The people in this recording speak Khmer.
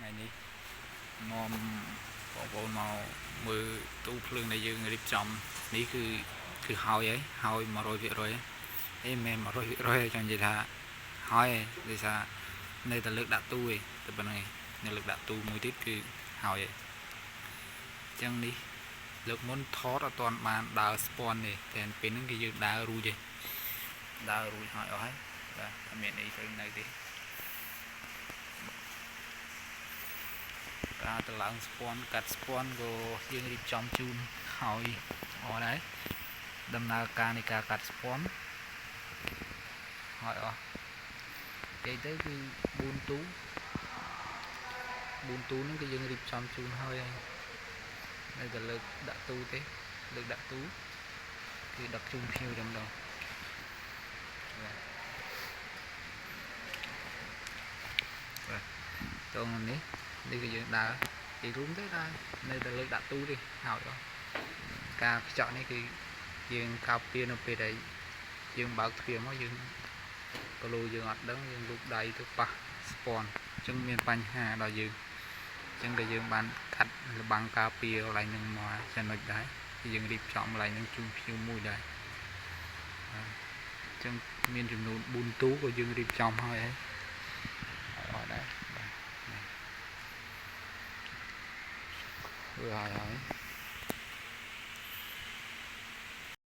ថ្ងៃនេះនាំបងប្អូនមកមើលទូភ្លើងដែលយើងរៀបចំនេះគឺហើយហើយហើយ100%អេមិន100%ចង់និយាយថាហើយហើយដោយសារនៅតែលើកដាក់ទូឯងតែប៉ុណ្្នឹងឯងនៅលើកដាក់ទូមួយទៀតគឺហើយហើយអញ្ចឹងនេះលើកមុនថតអត់ទាន់បានដើរស្ពាន់ទេតែពេលហ្នឹងគឺយើងដើររួចទេដើររួចហើយអស់ហើយបាទអត់មានអីត្រូវនៅទេការទៅឡើងស្ពាន់កាត់ស្ពាន់ក៏យើងរៀបចំជូនហើយអស់ដែរដំណើរការនៃការកាត់ស្ពាន់ហើយអស់និយាយទៅគឺ4ទូ4ទូហ្នឹងគឺយើងរៀបចំជូនហើយហើយនៅតែលើកដាក់ទូទេលើកដាក់ទូគឺដឹកជូនភ្ញៀវតែម្ដងបាទបាទតងនេះនេះគឺយើងដើរទីរួមទេដើរនៅតែលើកដាក់ទូទេហើយអស់ការខ្ចក់នេះគឺយើងកោបពៀនៅពេលដែលយើងបើកទ្វារមកយើងគីឡូយើងអត់ដឹងយើងលូកដៃទៅប៉ះស្ពាន់អញ្ចឹងមានបញ្ហាដល់យើងអញ្ចឹងក៏យើងបានកាត់លបាំងការពារកន្លែងហ្នឹងមកចំណុចដែរគឺយើងរៀបចំកន្លែងហ្នឹងជូនភ្ញៀវមួយដែរអញ្ចឹងមានចំនួន4ទូក៏យើងរៀបចំហើយហើយអស់ដែរបាទធ្វើហើយហើយ